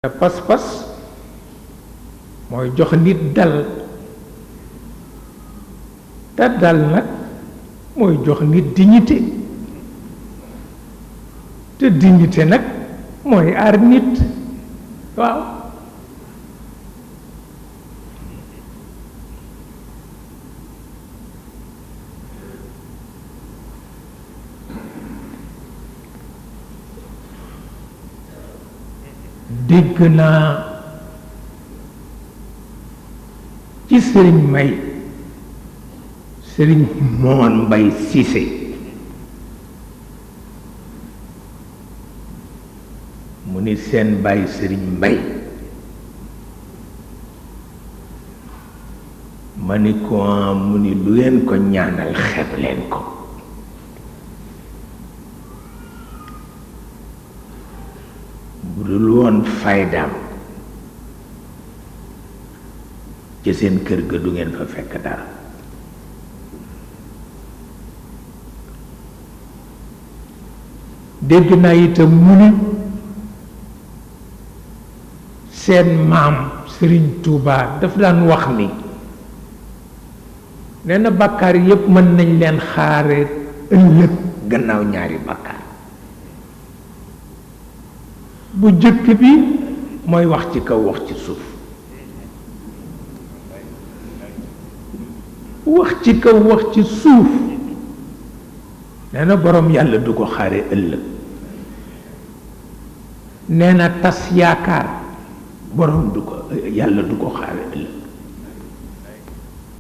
te pas-pas mooy jox nit dal te dal nag mooy jox nit dignité te dignité nag mooy aar nit waaw dégg naa ci sëriñ May sëriñ Moon Mbay Siise mu ni seen bàyyi sëriñ Mbay ma ni ko mu ni lu ngeen ko ñaanal xeeb leen ko bu dul woon faydaam ci seen kër ga du ngeen fa fekk dara dégg naa itam mu ni seen maam Sëriñ Tuubaa daf daan wax ni nee na bàkkaar yépp mën nañ leen xaare ëllëg gannaaw ñaari bàkkaar bu jëkk bi mooy wax ci kaw wax ci suuf wax ci kaw wax ci suuf nee na boroom yàlla du ko xaare ëllëg nee na tas yaakaar boroom du ko yàlla du ko xaare ëllëg